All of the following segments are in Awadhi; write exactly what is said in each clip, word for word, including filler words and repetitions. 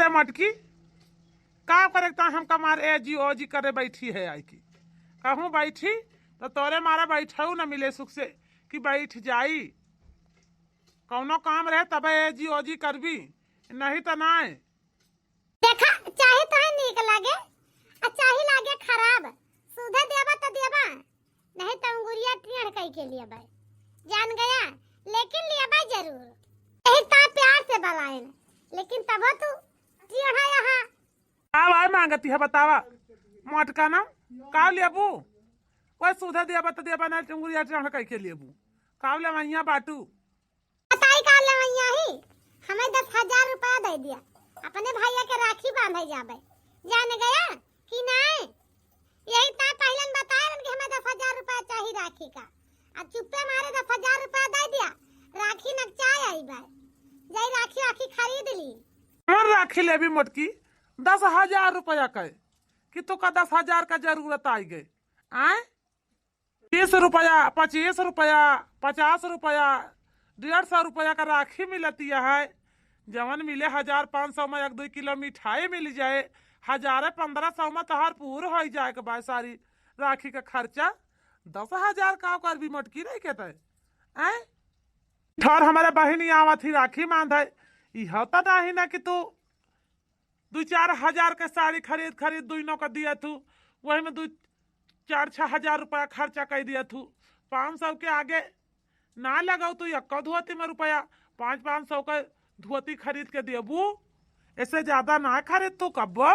मटकी, का करे त हम कमार ए जी ओ जी करे बैठी है आई की। कहूँ बैठी त तोरे मारा बैठऊ न मिले सुख से कि बैठ जाई। कौनो काम रहे तबे ए जी ओ जी करबी, नहीं त नाय। देखा, चाहे तोहे नीक लागे, आ चाहे लागे खराब, सुधे देबा त देबा, नहीं त अंगुरिया टेढ़ कई के लेबे, जान गया, लेकिन लेबे जरूर। यही ता प्यार से बलाएन, लेकिन तबो तू टेढ़ा यहाँ। का भाई मांगती है बतावा, मोटका ना, का लेबू? कोई सुधे देबा त देबा, नहीं त अंगुरिया टेढ़ कई के लेबू, का लेवैया बाटू? बताई का लेवैया ही, हमें दस हजार रुपया दे दिया, अपने भैया के राखी बांधे जाबे, जान गया कि नाय? यही ता पहलन बताए रहन कि हमें दस हजार रुपया चाही राखी का, आ चुप्पे मारे दस हजार रुपया दे दिया, राखी नकचाए आई बे, जाई राखी आखी खरीद ली। कौन राखी लेबी मोटकी, दस हजार रुपया के, कि तोका दस हजार का जरूरत आई गए, आए? तीस रुपया, पच्चीस रुपया, पचास रुपया, डेढ़ सौ रुपया का राखी मिलती है, जवन मिले हजार पाँच सौ में एक दुई किलो मिठाई मिल जाए, हजारे पन्द्रह सौ में तोहार पूर होइ जाए के बा सारी राखी का खर्चा। दस हजार का करबी मोटकी नहीं कहते, आए? ठहर हमारे बहिनी आवत ही राखी बांधे, ई होता नहीं ना कि तू दुई चार हजार के साड़ी खरीद खरीद दुइनों का दिया थू, वही में दुई चार छह हजार रुपया खर्चा कर दिया थू। पाँच सौ के आगे ना लगाओ तू, एक्को धोती में रुपया, पाँच पाँच सौ का धोती खरीद के देबू, ऐसे ज्यादा ना खरीद तू कब्बो।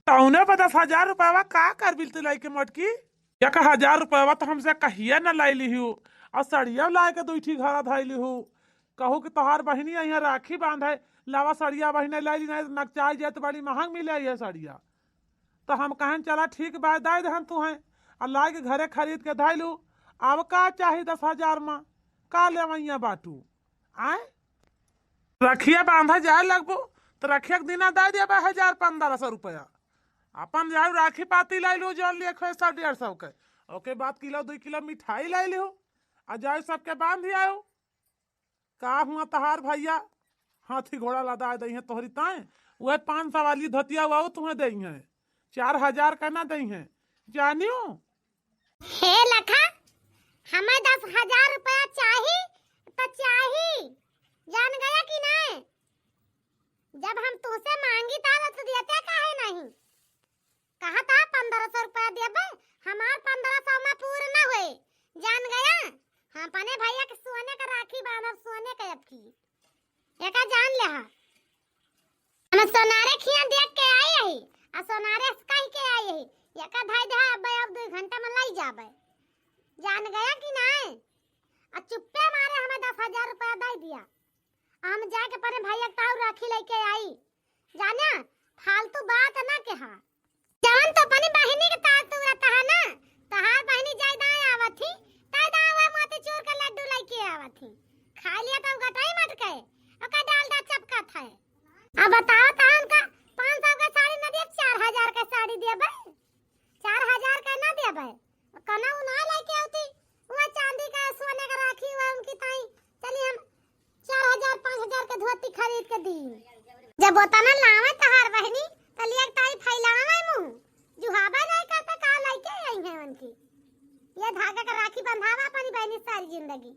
तौने पर दस हजार रुपया का कर बिलती लाई के मोटकी? एक हजार रुपया तो हमसे कहिए न लाई लिहू, और सड़िया लाई के दुई ठी घरा धाई लिहू। कहू कि तोहार बहिनी यहाँ राखी बांधे, लावा सड़िया बहिने लाई ली, नहीं नकचाई जाए तो बड़ी महंग मिले ये सड़िया। तो हम कहन चला ठीक बा, दे दहन तू हैं, और लाई के घरे खरीद के धाई लू। अब का चाही दस हजार में, का लेवैया बाटू? आए? रखिया बांधा जाए लगबो, तो रखिया के दिना दे देबे हजार पन्द्रह सौ रुपया। अपन जाऊ राखी पाती लाई लू, जौन लिए खोए सौ डेढ़ सौ के, ओके बाद किलो दुई किलो मिठाई लाई लिहू, आ जाऊ सबके बांध आऊ। का हुआ तहार भैया, हाथी घोड़ा लदा दई है तोहरी ताए, वह पाँच सौ वाली धोतिया वो तुम्हें दई है, चार हजार का ना दई है, जानियो। हे लखा, हमें दस हजार रुपया चाही तो चाही, जान गया कि नहीं? जब हम तुमसे मांगी था तो देते काहे नहीं? कहा था पन्द्रह सौ रुपया देबे, हमार पन्द्रह सौ में पूर न होए, जान गया। हम अपने भैया के सोने का राखी बांधब, सोने के अबकी, एका जान ले हा। हम सोनारे खिया देख के आई यही, आ सोनारे से कह के आई यही, एका धाई दे, अब, अब दो घंटा में लाई जाबे, जान गया कि नहीं? आ चुप्पे मारे हमें दस हजार रुपया दे दिया, हम जाके अपने भैया के ताऊ राखी लेके आई। जाना, फालतू बात ना कहा। जवन तो अपनी बहिनी के तार तुरत है ना, तहार बहिनी जाय दाय आवत ही, ताय दाय वह मोतीचूर का लड्डू लेके आवत ही। खा लिया तो गटाई मटके, ओका डाल दा चपका था। अब बताओ तो उनका पाँच सौ का साड़ी ना दिया, चार हजार का साड़ी दिया बे, चार हजार का ना दिया बे। कनऊ ना लेके आवती, वह चांदी का सोने का राखी हुआ उनकी ताई। चली हम चार हजार, पाँच हजार के धोती खरीद के दी। जब ओतना लावे तहार बहिनी, त लिया के ताई फैलावे मुँह। जुहाबे नहीं करता का लेके आई है उनकी। ये धागा का राखी बंधावा अपनी बहिनी सारी जिंदगी।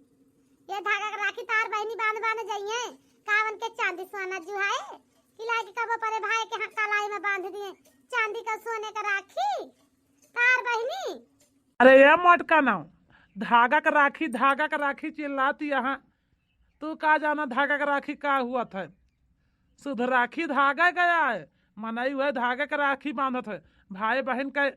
ये धागा का राखी तार बहिनी बांध बांध जाइए। का उनके चांदी सोना जुहाए? कि लाके कबो परे भाई के हाँ कलाई में बांध दिए चांदी का सोने का राखी। तार बहिनी। अरे ये मोटका नाव, धागा का राखी, धागा का राखी चिल्लाती यहाँ। तू का जाना धागा का राखी का हुआ था? शुद्ध राखी धागा गया है, मनई हुए धागा का राखी बांधत है। भाई बहिन का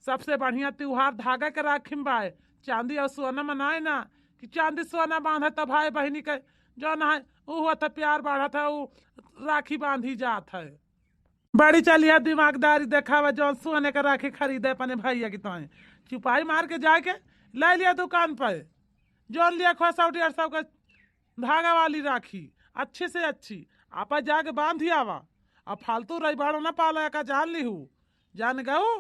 सबसे बढ़िया त्योहार धागा के राखी में बाय। चांदी और सोना मनाए ना कि चांदी सोना बांधे त भाई बहिनी के जौन है उ होत है प्यार बढ़त है, उ राखी बांधी जात है। बड़ी चलिया दिमागदारी देखावे जौन सोने के राखी खरीदे अपने भैया की तोहे। चुपाई मार के जाके ले लिया दुकान पे जौन लिया खो सौ डेढ़ सौ के धागा वाली राखी अच्छी से अच्छी आपा जाके बांधी आवा। अब फालतू रही बाड़ो ना पाला का जान लिहू, जान गऊ।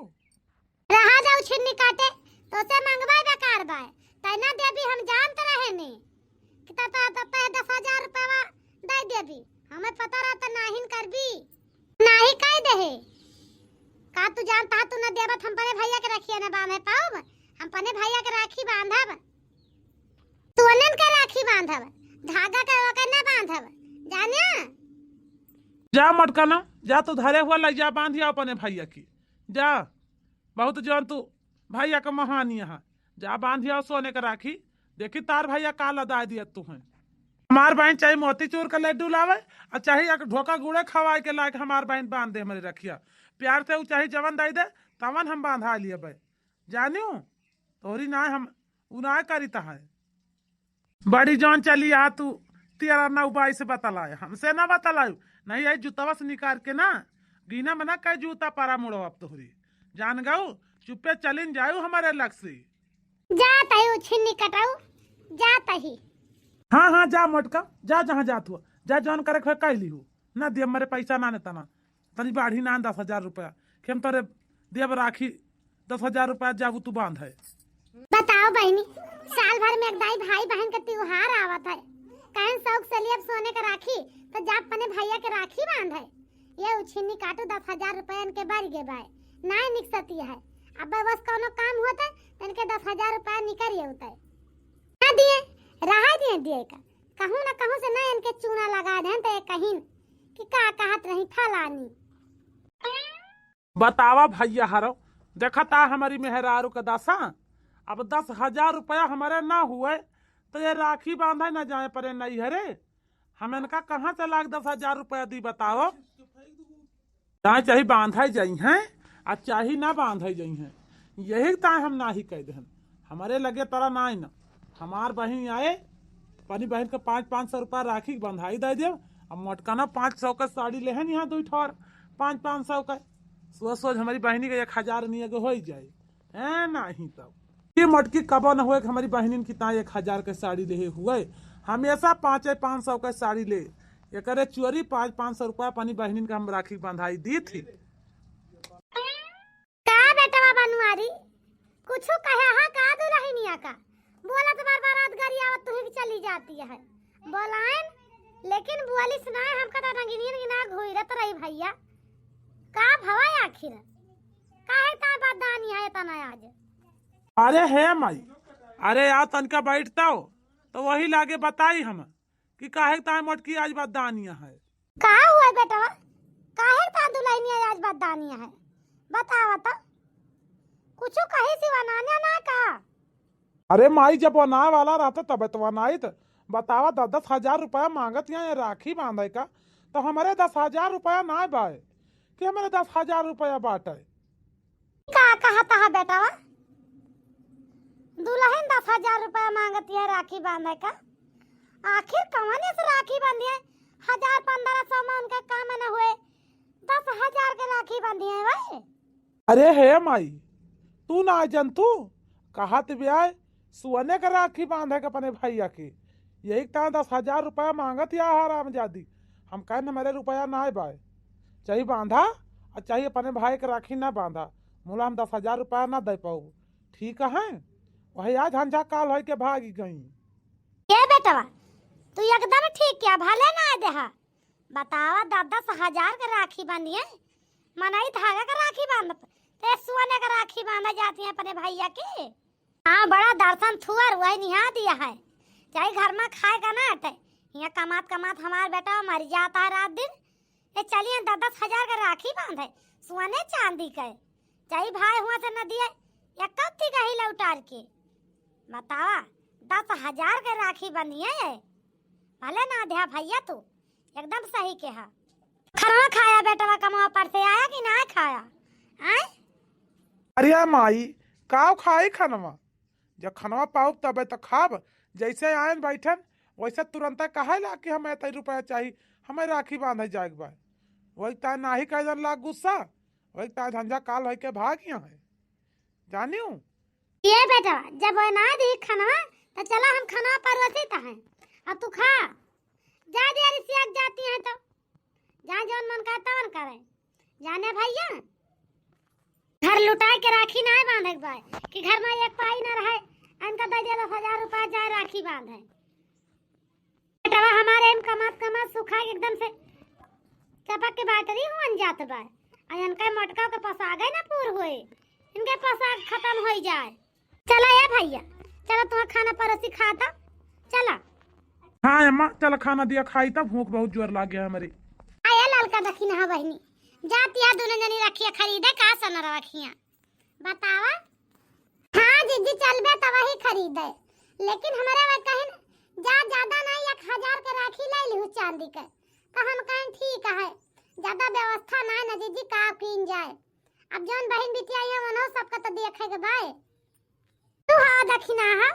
रहा जाऊ छिन्नी काटे, तोसे मंगवाए बेकार बाय। तैना देबी हम जानत रहे ने कि त, त, त, त दस हजार रुपया दे देबी। हमें पता रहता नाहिन करबी। नाही कह देहे। का तू जानता है, तू न देबत हम अपने भैया के रखिया न बांधे पाउब? हम अपने भैया के राखी बांधब। तू अनन के राखी बांधब, धागा के ओके न बांधब। जाने? जा मटकना, जा तू धरे हुआ लइ जा बांधिया अपने भैया की। जा, बहुत जौन तू भैया के महानी है। जा बांधिया सोने के राखी, देखी तार भैया का लदाय दिया तू है। हमार बहिन चाहे मोतीचूर का लड्डू लावे, और चाहे एक ढोका गुड़े खवाए के लायक हमार बहिन बांध दे हमरे रखिया। प्यार से उ चाहे जवन दइ दे, तवन हम बांधा लियबे। जानियो, तोहरी नाय हम, उ नाय करित है। बड़ी जौन चली आ तू, तेरा नौ बाईस बतलाए, हमसे ना बतलायू, नहीं आई जूतवा से निकाल के ना, गीना में ना कह जूता पारा मुड़ो अब तोहरी। जान गऊ, चुप्पे चलिन जायू हमारे लग से। जात ही उछिन्नी कटाऊ, जात ही। हाँ, हाँ, जा मोटका, जा जहाँ जात हुआ, जा जौन करे के होए कह ली हो। ना दियब मरे पैसा ना नेता ना, तनी बाढ़ी ना दस हजार रुपया, कि हम तोरे दियब राखी दस हजार रुपया जाबू तू बांध है। बताओ बहिनी, साल भर में एक दाई भाई बहन के त्योहार आवत है, कहन शौक से लियब सोने के राखी, तो जा अपने भैया के राखी बांध है। ये उछिन्नी काटू दस हजार रुपया इनके बढ़ गे बाय, ना निकसती है। अब बस कौनो काम होता है, तो इनके दस हजार रुपया निकल ये होता है। ना दिए, रहा दिए, दिए का। कहूँ ना कहूँ से ना इनके चूना लगा देन, तो ये कहिन कि का कहत रही फलानी। बतावा भैया हरो, देखा ता हमारी मेहरारू का दशा। अब दस हजार रुपया हमारे ना हुए, तो ये राखी बांधे ना जाए परे नहीं हरे। हम इनका कहाँ से लाख दस हजार रुपया दी बताओ? चाहे, चाहे बांधे जाई हैं, आ चाहे ना बांधे जाई हैं। यही ताय हम नाही कह देहन। हमारे लगे तरा नाई ना। हमार बहिन आए, अपनी बहिन के पाँच, पाँच सौ रुपया राखी के बंधाई दे देव। अब मोटकना पाँच सौ के साड़ी लेहन यहाँ दुई ठोर, पाँच, पाँच सौ के। सोच, सोच हमारी बहिनी के एक हजार निये के होई जाए। हैं, नाही तब। ये मोटकी कबो न होए कि हमारी बहिनिन की ताई एक हजार के साड़ी लेहे हुए। हमेशा पाँचे, पाँच सौ के साड़ी ले। एकरे चोरी पाँच, पाँच सौ रुपया अपनी बहिनिन के हम राखी बंधाई दी थी। का बेटवा बनवारी, कुछु कहे हा का दुलहिनिया का? बोलत बार बारात गाड़ी आवत तुही के चली जाती है। बोलाइन, लेकिन बोलिस ना, हमका तो रंगिनियन की ना घुइरत रही भैया। का भवा आखिर? काहे ता बदनामी है इतना आज? अरे हे माई, अरे यार तनका बैठता हो, तो वही लागे बताई हम। कि काहे ताय मोटकी आज बदनामी है। का हुआ बेटवा? काहे ता दुलहिनिया आज बदनामी है? बतावा तो। कुछु कही सी वनान्या ना का? अरे माई, जब वनाए वाला रहता तबे तो वनाइत। बतावा, दस दस हजार रुपया मांगत यहाँ ये राखी बांधे का, तो हमारे दस हजार रुपया ना बाए कि हमारे दस हजार रुपया बाटे। का कहत हा बेटवा? दुलहिन दस हजार रुपया मांगती है राखी बांधे का। आखिर कवन से राखी बांधी है? हजार पन्द्रह सौ में उनके काम न हुए, दस हजार के राखी बांधी है भाई। अरे हे माई, तू ना जन तू कहत ब्याय सुअने के राखी बांधे के अपने भैया के। यही ताय दस हजार रुपया मांगत या हरामजादी। हम कहन हमारे रुपया ना बाय, चाहे बांधा और चाहे अपने भाई के राखी ना बांधा, मुला हम दस हजार रुपया ना दे पाऊ। ठीक है, वही आज हंझा काल होई के भागी गई। ए बेटवा, तू एकदम ठीक क्या भले ना देहा। बतावा, दस दस हजार के राखी बांधिए, मनई धागा के राखी बांधत, ते सुअने के राखी बांधा जाती है अपने भैया के। हाँ, बड़ा दर्शन थुअर वही निहा दिया है। चाहे घर में खाए का ना अटे, यहाँ कमात कमात हमार बेटा मर जाता है रात दिन। ये चलिए दस दस हजार का राखी बांधे, सुअने चांदी के। चाहे भाई हुआ से न दिए, या कब थी कही लौटार के। बतावा, दस हजार के राखी बंधिए है। भले ना द्या भैया तू, एकदम सही के हा। खनवा खाया बेटवा कमवा पर से आया कि ना खाया? आय? अरे माई, काव खाई खनवा? जब खनवा पाउब तबे तो खाब। जैसे आयन बैठन, वैसे तुरंत कहे ला कि हमें इतने रुपया चाही, हमें राखी बांधे जाए के बा। वही ताय नाही कह दन लाग गुस्सा, वही ताय झंझा काल होई के भाग यहाँ है। जानियो? ये बेटवा, जब वो ना दी खनवा, तो चला हम खनवा परोसी तो हैं। अब तू खा। जा दे रिसिया के जाती हैं तो। जहाँ जौन मन का तवन करे। जाने भैया, घर लुटाए के राखी ना बांधे के बा, कि घर में एक पाई ना रहे, इनका दे दे दस हजार रुपया जाए राखी बांधे। तवा हमारे हम कमात कमात सुखा के एकदम से चपक के बैटरी हुअन जात बा। आ इनका मोटका के पसागे ना पूर होए, इनके पसाग खत्म होई जाए। चला ए भैया, चला तुहा खाना परोसी खा तो, चला। हाँ अम्मा, चला खाना दिया खाई, तब भूख बहुत जोर लाग गया हमरे। आया ललका दखिनहा बहिनी, जातिया दुनो जनी रखिया खरीदे का सनर रखिया, बतावा। हाँ जिज्जी, चलबे त वही खरीदे, लेकिन हमरे वह कहिन जा ज्यादा नहीं, एक हजार के राखी ले लिहू चांदी के। तो हम कहें ठीक है, ज्यादा व्यवस्था ना है ना जिज्जी, का कीन जाए। अब जौन बहिन बिटिया आई है, उन्हों सबका तो देखे के बाय। तू हा दखिनहा,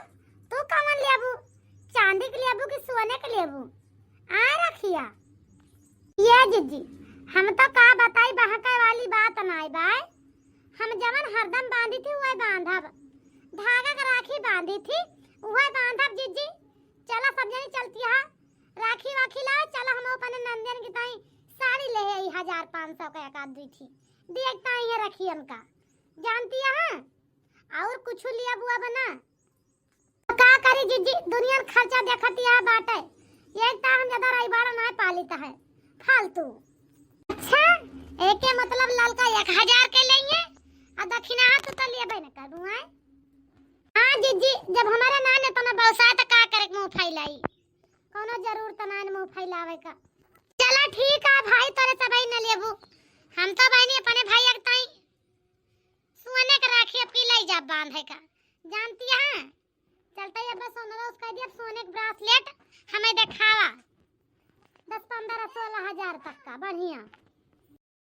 तू कवन लेबू, चांदी के लेबू कि सोने के लेबू? आ रखिया, ये जिज्जी, हम तो का बताई, बहकाए वाली बात नाय बाय। हम जवन हरदम बांधी थी, वह बांधब। धागा के राखी बांधी थी, वह बांधब जिज्जी। चला सब जनी चलती है, राखी वाखी लावे, चला हम अपने नंदियन की ताई साड़ी ले आई, हजार पाँच सौ का एक आध दुई थी, देखता ही है रखियन का, जानती है। और कुछ लिया बुआ बना? का करी जिज्जी, दुनिया खर्चा देखत यह बाटे। एक तो हम ज्यादा रईबाड़ा ना पालित है, फालतू। अच्छा, एके मतलब ललका एक हजार के लेइए, आ दखिनहा तू तो लेबे न करबू, आय? हाँ जिज्जी, जब हमारे ना ने तना व्यवसाय तो का करे मुंह फैलाई, कोनो जरूरत ना ने मुंह फैलावे का। चला ठीक है भाई, तोरे सब न लेबू, हम तो बहनी अपने भैया के ताई सोने के राखी अब की ले जा बांधे का, जानती है। चलता ही अब सोनरा उसका दिया, अब सोने के ब्रासलेट हमें देखावा, दस पन्द्रह सोलह हजार तक का बढ़िया।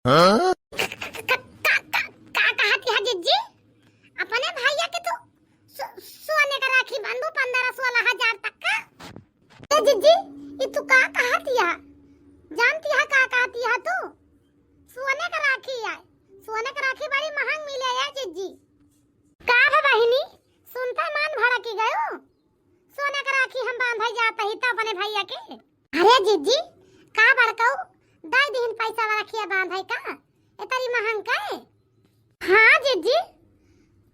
हाँ? का, का, का, का कहती है जिज्जी? अपने भैया के तू सो-, सोने का राखी बांधू पन्द्रह सोलह हजार तक का? ए जिज्जी, ये तू का कहती है? जानती है का कहती है तू? सोने का राखी है, सोने का राखी बड़ी महंग मिले है जिज्जी। का भा बहिनी, सुनते मन भड़की गयो। सोने का राखी हम बांधे जात ही तो अपने भैया के। अरे जिज्जी, का बड़कऊ, दई दिहिन पैसा वाला रखिया बांधे का? एतरी महंग के? हाँ जिज्जी,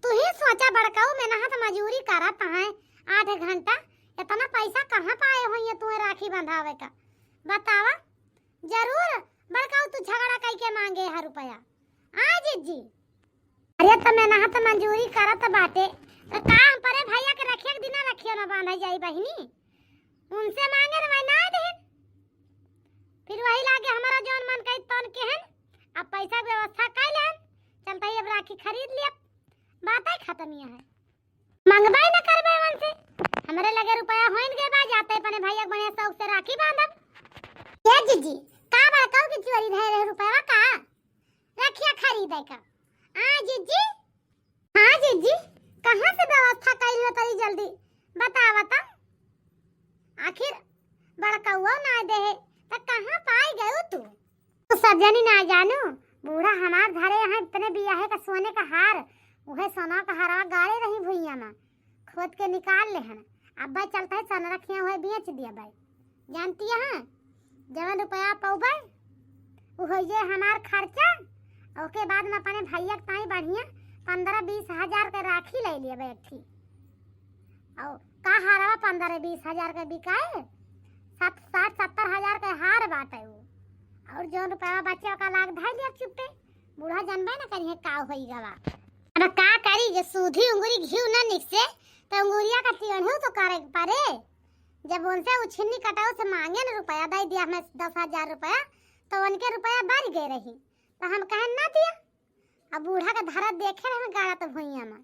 तू ही सोचा बड़कऊ, मेहनत मजूरी करत हैं आठ घंटा, इतना पैसा कहाँ पाए होइए तुम्हें राखी बंधावे का? बतावा। जरूर बड़कऊ तू झगड़ा कई के मांगे है रुपया। आ जिज्जी। अरे तो मेहनत मजूरी करत बाटे, तो का हम परे भैया के रखिया के दिना रखियो ना बांधे जाई बहिनी? उनसे मांगे न मैं ना देहन। फिर वही लागे हमारा जौन मन कही तौन केहन, अब पैसा के व्यवस्था कर लेहन, चलता ही अब राखी खरीद लिया, बात ही खत्म ही है। मंगबे न करबे उनसे, हमरे लगे रुपया होइन गए बा, जाते अपने भैया के बढ़िया शौक से राखी बांधब। ए जिज्जी, का बड़कऊ की चोरी रहे रहे रुपया का? रखिया खरीदे का। आ जिज्जी, हाँ जिज्जी, कहाँ से व्यवस्था कइल हो तरी जल्दी बतावा त। आखिर बड़कउआ ना देहे त कहाँ पाई गयो तू? तो सब जनी ना जानू, बूढ़ा हमार धरे यहाँ इतने बियाहे का सोने का हार, उहे सोना का हारवा गाड़े रही भुइया में, खोद के निकाल लेहन। अब भाई चलता है सोना रखिया हुए बेच दिया भाई। जानती है, जवन रुपया पउबे, उ हो जे हमार खर्चा, ओके बाद में अपने भैया के ताई बढ़िया पन्द्रह बीस हजार के राखी ले लिए बैठी। और का हारवा पन्द्रह बीस हजार के बिकाए, साठ सत्तर हजार के हार बाटे उ। और जौन रुपया बचे ओका लाग धाई लिया चुप्पे, बूढ़ा जानबे न करिए का होई गवा। अब का करी, जे सूधी उंगुरी घिउ न निकसे, तो उंगुरिया का टेढ़ू तो करे के पड़े। जब उनसे उछिन्नी कटाऊ से मांगे न रुपया, दे दिया हमें दस हजार रुपया, तो उनके रुपया बढ़ गए रही, तो हम कहन ना दिया। अब बूढ़ा का धरा देखे रहे गाड़ा तो भुइया में,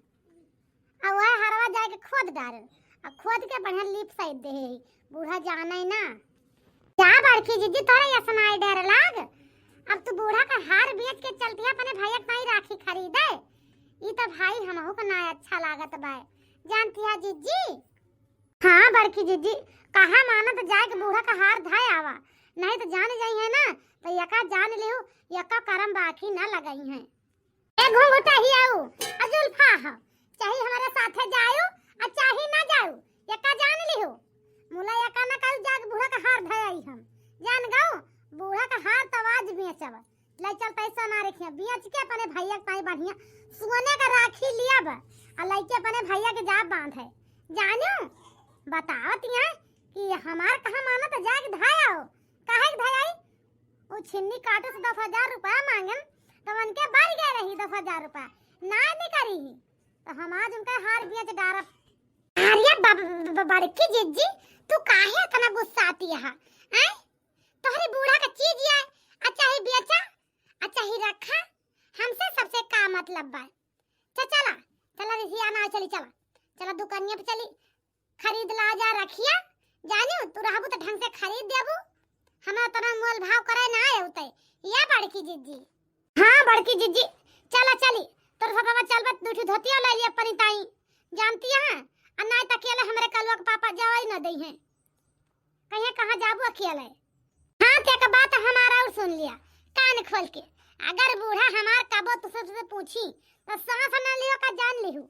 अब वह हरवा जाके खोद डारे, अब खोद के बढ़िया लीप साइड दे है, बूढ़ा जाने ना। जा बड़की जिज्जी, तोरा ये सुनाई डर लाग, अब तू बूढ़ा का हार बेच के चलती है अपने भैया के ताई राखी खरीदे, ई तो भाई हमहू को ना अच्छा लागत बा, जानती है जिज्जी। हाँ बड़की जिज्जी, कहा मानत जाए के बूढ़ा का हार धाए आवा, नहीं तो जान जाई है ना, तो यका जान लिहू, यका करम बाकी ना लगाई है। ए घुंघटा ही आऊ, आ जुल्फा हो, चाहे हमारे साथे जायू, आ चाहे ना जायू, यका जान लिहू। मुला यका ना करू जाके बूढ़ा का हार धाए आई हम, जान गऊ, बूढ़ा का हार तो आज बेचब। ले चल पैसा ना रखिया, बेच के अपने भैया के ताई बढ़िया सोने का राखी लियब, आ लइके अपने भैया के जाब बांधे। जानू, बतावत यहाँ कि हमार कहाँ माना तो जाके धाय आओ। काहे के धाय आई? वो छिन्नी काटे से दस हजार रुपया मांगन, तो उनके बढ़ गए रही दस हजार रुपया। ना निकरी ही, तो हम आज उनका हार बेच डारब। अरे ब-, ब-, ब-, बड़की जिज्जी, तू काहे इतना गुस्साती है? आय? तोहरे बूढ़ा का चीज आय, आ चाहे बेचा, आ चाहे रखा, हमसे सबसे का मतलब बा? च-, चला, चला रिसिया ना चली, चला, चला दुकानिया पे चली, खरीद ला जा रखिया। जानियो, तू रहबू तो ढंग से खरीद देबू, हमें उतना मोल भाव करे ना आए होते। या बड़की जिज्जी। हाँ बड़की जिज्जी, चला चली, तोर सतवा चलबत दू ठो धोतिया ले लिया अपनी ताई, जानती है, आ ना तकिया ले हमरे कलुआ के पापा जावे ही ना दई हैं। कहिए कहाँ जाबू अकेले? हाँ, ते का बात हमारा और सुन लिया, कान खोल के। अगर बूढ़ा हमार कबो तुझसे, तुझसे पूछी, तो सांस न लियो का जान लिहू,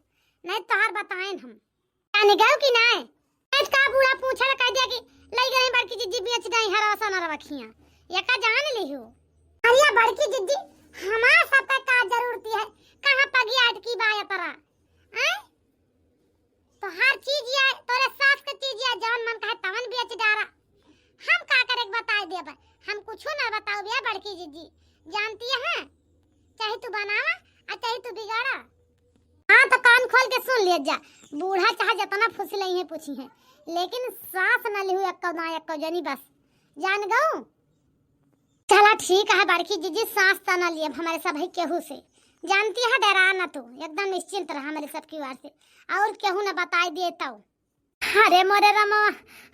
नहीं तोहार बताएन हम। जान गयो कि नाय? आज का बूढ़ा पूछल कह दिया कि लई गई बड़की जिज्जी बेच गई हरवा सोना रवा खिया, ये का जान लिहू? अरे बड़की जिज्जी, हमार सबका का जरूरती है, कहाँ पगिया अटकी बा या तरा? आय? तोहार चीज या, तोरे सास के चीज या, जवन मन कहे तवन बेच डारा। हम का करे के बताए देब? हम कुछो ना बताओ बे बड़की जिज्जी, जानती है, चाहे तू बनावा और चाहे तू बिगाड़ा। हाँ, तो कान खोल के सुन ले जा, बूढ़ा चाहे जितना फुसलई है पूछी है, लेकिन सास ना लिहू एक्को ना एक्को जनी बस, जान गऊ। चला ठीक है बड़की जिज्जी, सास त ना लियब हमारे सब है केहू से, जानती है, डरा ना तू, एकदम निश्चिंत रहा हमारे सब की ओर से, और केहू ना बताई दिए तो। अरे मोरे रमवा,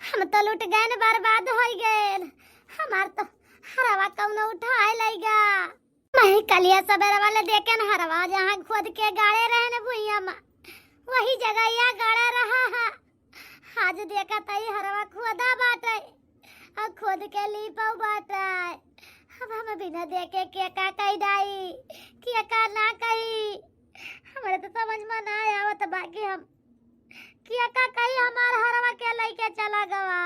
हम तो लुट गए न, बर्बाद हो गए, हमार तो हरवा कौनो उठाए लइगा। मैं कलिया सवेरे वाले देखे न हरवा जहाँ खोद के गाड़े रहे न भुइया मा, वही जगह या गाड़ा रहा है। आज देखा तई हरवा खोदा बाटे, और खोद के लीपऊ बाटे। अब हम बिना देखे के का कही डाई, के का ना कही, हमरे तो समझ में ना आवत बा कि हम के का कही, हमार हरवा के लइके चला गवा।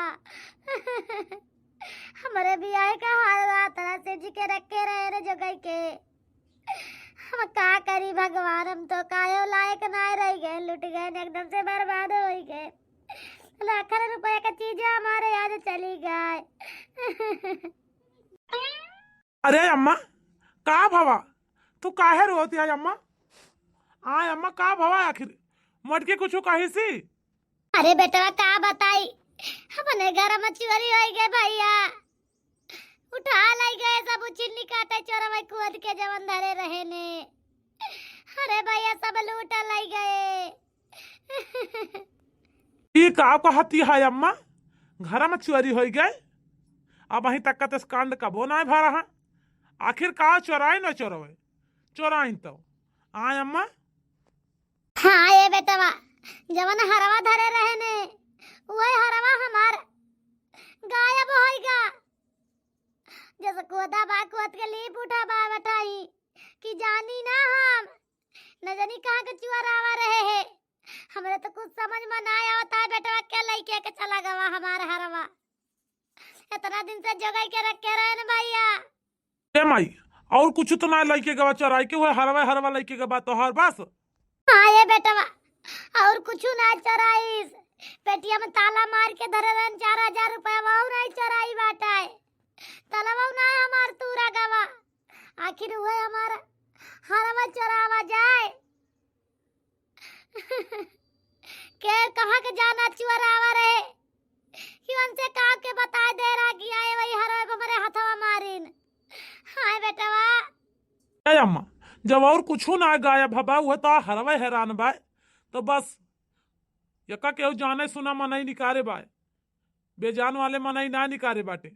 हमरे बियाह का हाल रात रात से जी के रखे रहे रे जोगई के। हम का करी भगवान, हम तो कायो लायक ना रह गए, लुट गए न, एकदम से बर्बाद हो गए। लाखन रुपया का चीज हमारे आज चली गए। अरे अम्मा, का भवा? तू काहे रोत है अम्मा? आय अम्मा, का भवा आखिर? मोटकी कुछ कही सी? अरे बेटवा, का बताई, अपने घर में चोरी हो गए भैया, उठा लाई गए सब, छिन्नी काटे चोरवा खोद के जवन धरे रहे ने। अरे भैया, सब लूट लाई गए। ई का कहती है अम्मा? घर में चोरी हो गए? अब अहीं तक का तो कांड कबो ना भरा है। आखिर का चोराई न चोरवे? चोराइन तो। आय अम्मा? हाँ ए बेटवा, जवन हरवा धरे रहे ने, वही हरवा हमार गायब होइगा। जैसे कोदा बा, कोद के लीप उठा बा बटाई, कि जानी ना हम, न जानी कहाँ के चुअर आवा रहे है। हमरे तो कुछ समझ में ना आवता है, बेटवा के लइके के चला गवा हमार हरवा। इतना दिन से जोगाई के रखे रहे न भैया। ए माई, और कुछ तो ना लइके गवा चोराई के, हुए हरवा हरवा लइके गवा तोहार बस। हाँ ए बेटवा, और कुछ ना चोराइस। पेटिया में ताला मार के धरे रहन चार हजार रुपया, वो नहीं चोराई बाटा है। तलवा ना हमार तूरा गवा, आखिर हुए हमार हरवा चोरावा जाए। के कहाँ के जाना चुअरावा रहे कि उनसे का के बता दे रहा कि आए वही हरवे को मेरे हथवा मारिन। हाय बेटवा। ए अम्मा, जब और कुछ ना गायब हबा, वह तो हरवे हैरान बाय, तो बस यका केहू जाने सुना मनई निकारे बाय। बेजान वाले मनई ना निकारे बाटे।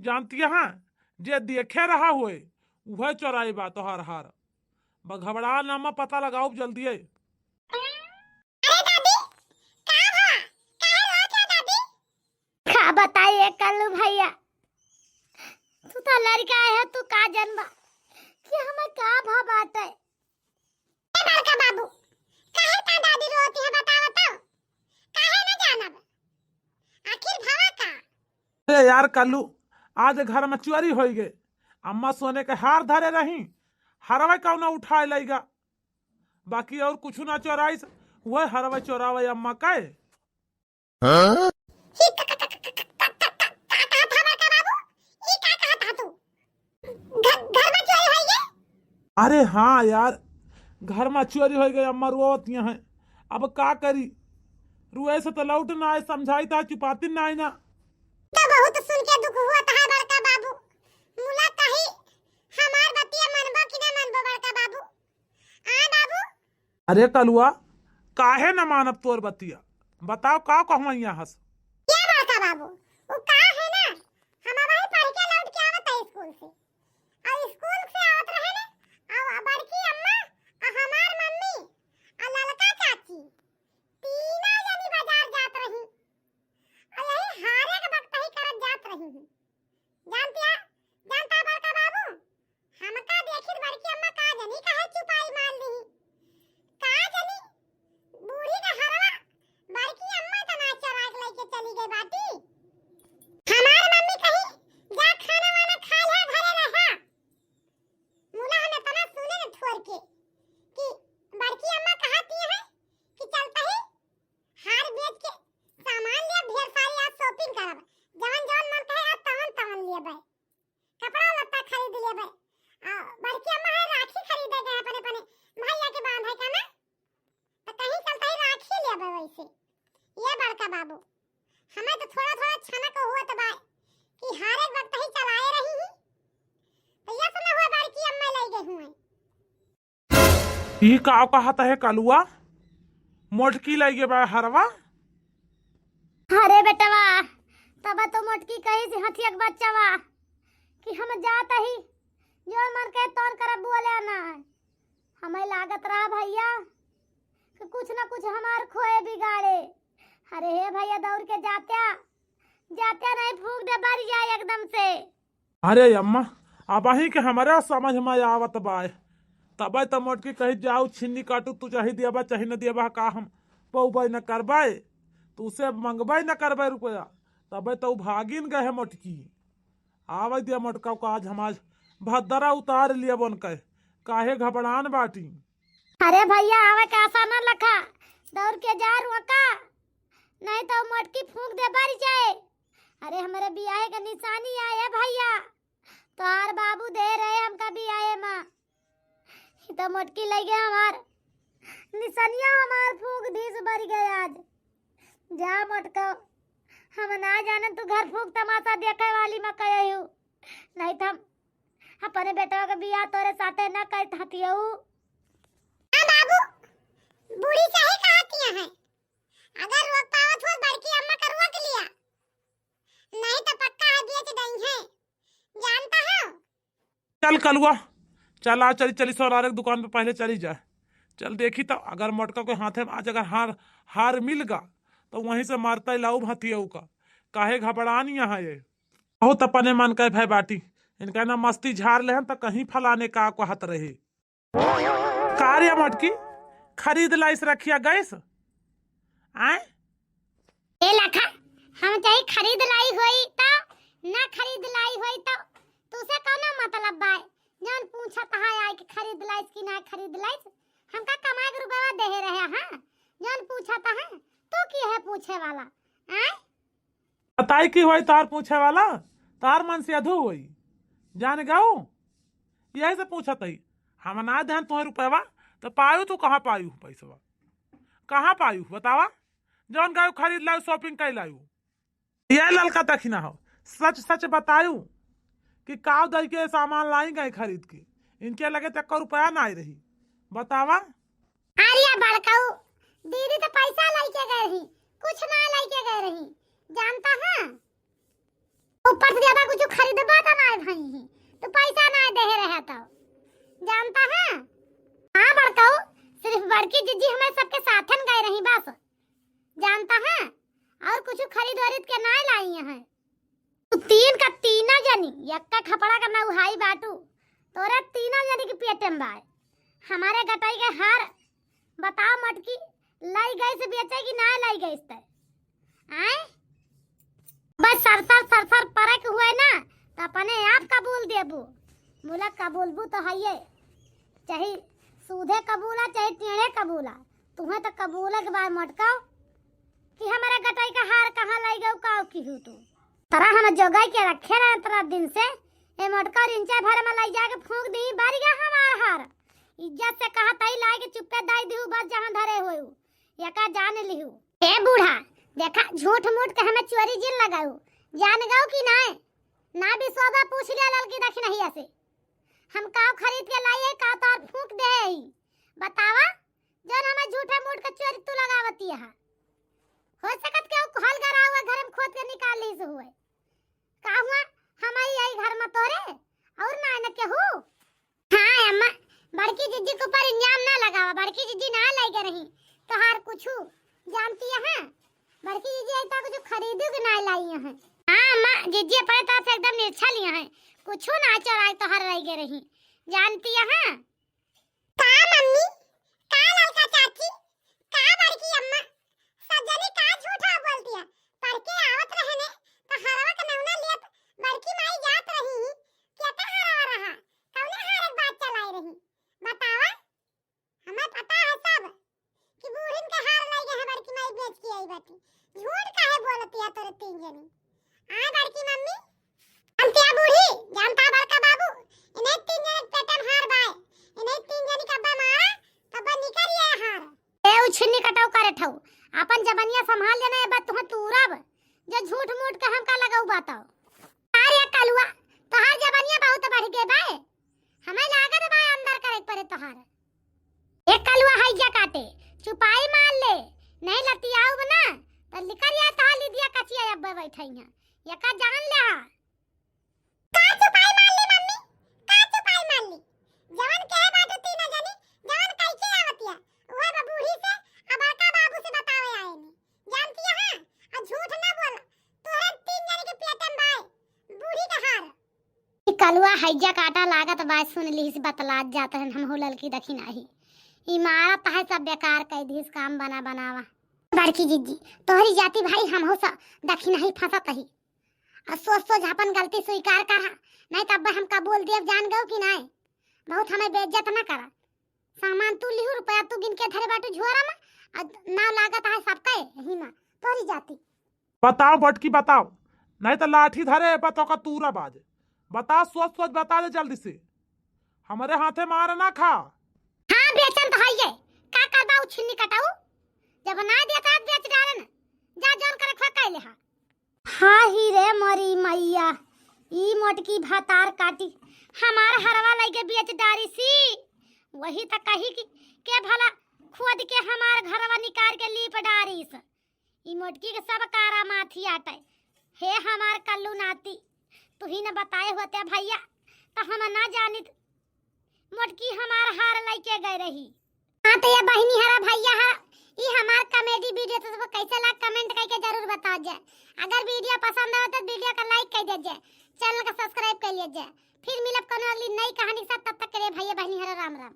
जानती है, जे देखे रहा होए, उहे चोराई बा तोहार हार। बघबड़ा नामा पता लगाओ जल्दी है। अरे दादी, का भा? काहे रोत है दादी? का बताई ए कल्लू भैया, तू तो लड़का है, तू का जनबा कि हमें का भा बाटे। ए बड़का बाबू, काहे का दादी रोती है, बताओ तो? काहे न जानब? आखिर भवा का? अरे यार कल्लू, आज घर में चोरी होई गए। अम्मा सोने के हार धरे रही, हरवे कौनो उठाए लइगा। बाकी और कुछ ना चोराइस, वह हरवे चोरावे अम्मा के। हाँ? ही क-, क-, क-, क-, ए हाँ यार, घर मा चोरी होइ गए, अम्मा रोवत यहाँ। अब का करी, रुए से तो लौट ना आए, समझाई ता चुपाती ना आए ना। तो बहुत सुन के दुख हुआ था बड़का बाबू, मुला कही हमार बतिया मनबो कि ना मनबो बड़का बाबू? आ बाबू। अरे कलुआ, काहे न मानब तोर बतिया? बताओ का कहूँ यहाँ हस? क्या बड़का बाबू, वो का है ना, हम अबही पढ़ के लौट के आवत है स्कूल से। और स्कूल से आवत रहे ना, और बड़की अम्मा, और हमार मम्मी, और ललका चाची, तीनों जनी बाजार जात रही। और यही हारे के बकतही करत जात रही है। जानतिया, जानता बड़का बाबू, हमका देखित बड़की अम्मा का जनी काहे चुपाई मार ली। का जनी, बूढ़ी के हरवा, बड़की अम्मा त ना चराक लेके चली गई बाटी। हमार मम्मी कही, "जा खाना वाना खा ले, घरे रहा।" मुला हम इतना सुने न ठोर के कि बड़की अम्मा कहती है कि चलता ही हार बेच के सामान लिया, ढेर सारी आज shopping करब, जवन जवन मन कहे आज तवन तवन लेबे, कपड़ा लत्ता खरीद लेबे। आ, बड़की अम्मा है राखी खरीदे गए अपने अपने भैया के बांधे का ना, तो कहीं चलता ही राखी लेबे वैसे। ये बड़का बाबू, हमें तो थोड़ा थोड़ा छनक हुआ तो बाय कि हारे वक्त ही चलाए रही ही, तो ये सुना हुआ बड़की अम्मा ले गई हुए। ई का कहत है कलुआ? मोटकी लइगे बा हरवा? अरे बेटवा, तब तो मोटकी कही से हथिया के बच्चवा कि हम जात ही, जो मन के तौन करब बोले ना। हमें लागत रहा भैया कि कुछ ना कुछ हमार खोए बिगाड़े। अरे हे भैया, दौड़ के जात्या, जात्या नहीं फूंक दे बरिया एकदम से। अरे अम्मा, अबहीं के हमरा समझ में आवत बाय। तबे त मोटकी कही जाऊ छिन्नी काटू, तू चाहे दियाबा चाहे न दियाबा, का हम पौबे न करबे, तू से मंगबे न करबे रुपया। तबे त उ भागिन गए है मोटकी। आवे दिया मोटका का आज हम आज भद्दरा उतार लिया बन के, काहे घबरान बाटी। अरे भैया, आवे के आशा न लखा, दौड़ के जा रुआ का, नहीं तो मोटकी फूंक दे बरिया। अरे हमरे बियाहे के निशानी आए भैया, तोहार बाबू दे रहे हमका बियाहे मा। ई तो मोटकी लइगे हमार निसनिया हमार फूंक दीस बरिया आज। जा मोटका, हम ना जानन तू घर फूंक तमाशा देखे वाली मा कहे हूँ, नहीं तो हम अपने बेटवा के बियाह तोरे साथे ना करत हतियऊ। हाँ बाबू, बूढ़ी सही कहतिया है, अगर रोक पावत हो बड़की अम्मा का रोक लिया, नहीं तो पक्का है बेच दई है, जानता हो। चल कलुआ, चल आ, चली, चली सोनारे के दुकान पे पहले चली जाए। चल देखी तो अगर मोटका के हाथे में आज अगर हार, हार मिल गा तो वहीं से मारता ही लाऊ भतियऊ का। काहे घबरान यहाँ ये? बहुत अपने मन के भय बाटी, इनका ना मस्ती झार लेहन तो कहीं फलाने का कहत रहे। का रे मोटकी, खरीद लाइस रखिया गैस? आय? ए लखा, हम चाहे खरीद लाई होई तो, ना खरीद लाई होई तो, तुसे कौनो मतलब बाय? जौन पूछत है आय कि खरीद लाइस कि ना खरीद लाइस, हमका कमाए के रुपया देहे रहे, हाँ? जौन पूछत है, तू की है पूछे वाला? आय? बताई की होई तोहार पूछे वाला, तोहार मन से अधू होई, जान गऊ। यही से पूछत हई, हम ना देहन तोहे रुपयवा, तो पायू तू कहाँ पायू पैसवा? कहाँ पायू बतावा? जौन गऊ खरीद लायू, shopping कर लायू। ये ललका दखिना हो, सच सच बतायू कि काव दई के सामान लाई गए खरीद के, इनके लगे तक रुपया ना आई रही, बतावा। अरे बड़कऊ, दीदी तो पैसा लेके गए रही, कुछ ना लेके गए रही, जानता है? ऊपर से ज्यादा कुछ खरीदबा तो ना भई ही, तो पैसा ना दे रहे तो, जानता है? हाँ बड़कऊ, सिर्फ बड़की जीजी हमें सबके साथन गए रही बस, जानता है? और कुछ खरीद वरीद के ना लाई हैं। तू तीन का तीना जनी, यक्का खपड़ा का ना उहाई बाटू। तोरे तीना जनी के पेटे में बाय। हमारे गटई के हार, बताओ मोटकी, लाई गैस बेचे कि ना लाई गैस ते? आय? बस सरसर, सरसर परक हुए ना, तो अपने आप कबूल देबू। मुला कबूलबू तो हइये। चाहे सूधे कबूला, चाहे टेढ़े कबूला। तुम्हें तो कबूले के बाय मोटका कि हमारे गटई का हार कहाँ लाई गऊ, काव की हूँ तू? तरा हम जोगाई के रखे रहे तरा दिन से, ए मोटका रिंचा भर में लाई जाके फूंक दी, बारी गया हमार हार। इज्जत से कहत हई, लाइ के चुप्पे दाइ दिहू, बस जहाँ धरे होयू, यका जान लिहू। ए बूढ़ा, देखा, झूठ मूठ के हमें चोरी जिन लगाऊ, जान गऊ कि नाय? ना विश्वास बा, पूछ लिया ललकी दखिनहिया से। हम काव खरीद के लाई है, काव तोहर फूंक दे है। बतावा, जौन हमें झूठे मूठ के चोरी तू लगावती है। हो सकत केहू हल गरा हुआ घर में खोद के निकाल ली से हुए। का हुआ, हमारी यही घर में तोरे और ना न केहू। हाँ अम्मा, बड़की जिज्जी के ऊपर इल्जाम ना लगावा, बड़की जिज्जी ना लाई गए रही तोहार कुछू, जानती है? बड़की जिज्जी अभी तक कुछ खरीदू के ना लाई है। हाँ अम्मा, जिज्जी अपने तरफ से एकदम निरछल है, कुछू ना चोराई तोहार लाई गए रही, जानती है? का मम्मी, का ललका चाची, का बड़की अम्मा, सब जनी का झूठा बोलती है? पढ़ के आवत रहे ने, तो हरवा के नौना लेत बड़की माई जात रही, केकर हरवा रहा, कौने हारे के बात चलाई रही? बतावा, हमें पता है सब कि बूढ़िन के हार लाई गए हैं बड़की माई बेच के आई बाटी। झूठ काहे बोलती है तोरे तीन जनी? आय बड़की मम्मी, जानतिया बूढ़ी, जानता बड़का बाबू, इन्हें तीन जने के पेटन हार बाय, इन्हें तीन जने का अब्बा मारा, तब निकर ये हार। ए उछिन्नी कटाऊ करे ठऊ, अपन जबनिया संभाल लेना, ये बात तुहे तूरब, जो झूठ मूठ के हमका लगाऊ बताओ। अरे कलुआ, तोहार जबनिया बहुत बढ़ गए बाय, हमें लागत बाय अंदर करे के पड़े तोहार। ए कलुआ हैजा काटे, चुपाई मार ले, नहीं लतियाऊ बना, तो निकर या तोहार लिदिया कचिया अब्बे बैठाई है, यका जान ले हा। का चुपाई मार ली मम्मी? का चुपाई मार ली? जवन कहे बाटू तीनों जनी, जवन कह के आवतिया, उहे बा बूढ़ी से आ बड़का बाबू से बतावे आए ने। जानती है, हाँ? आ झूठ ना बोला। तोहरे तीन जनी के पेट में बाय, बूढ़ी के हार। ई कलुआ हैजा काटा लागत बाय, सुन लीस बतलात जात हन, हम हो ललकी दखिनही। ई मारत है सब बेकार कह दीस काम बना बनावा। बड़की जिज्जी, तोहरी जाति भाई हम हो सब दखिनही फंसत ही। आ सोच सोच अपन गलती स्वीकार करा, नहीं तब हम कबूल देव, जान गऊ कि नहीं? बहुत हमें बेइज्जत ना करा। सामान तू लिहू, रुपया तू गिन के धरे बाटू झोरा में, आ नाव लागत है सबके यही में, तोरी जाति। बताओ बटकी बताओ, नहीं तो लाठी धरे बा तो का तूरा बाज। बताओ, सोच सोच बता दे जल्दी से, हमारे हाथे मार ना खा। हाँ बेचन तो है ये, का करबा उ छिन्नी कटाऊ, जब ना देता है बेच डाले ना, जा जौन करे खा कैले हा। हाँ ही रे मोरी मैया, ई मोटकी भातार काटी हमार हरवा लइके बेच डारी सी। वही त कही कि के भला खोद के हमार घरवा निकाल के लीप डारीस। ई मोटकी के सब कारा माथी आटे। हे हमार कल्लू नाती, तू ही न बताए होते भैया, त हम ना जानित मोटकी हमार हार लइके गए रही। हाँ, तो ये बहिनी हरा भैया हरा, ई हमार comedy video तो सबको कैसे लाग comment करके जरूर बताओ जाए। अगर video पसंद आवे तो video का like कर दीजिए, channel का subscribe कर लीजिए। फिर मिलब कोनो अगली नई कहानी के साथ, तब तक के लिए भैया बहिनी हरा राम राम।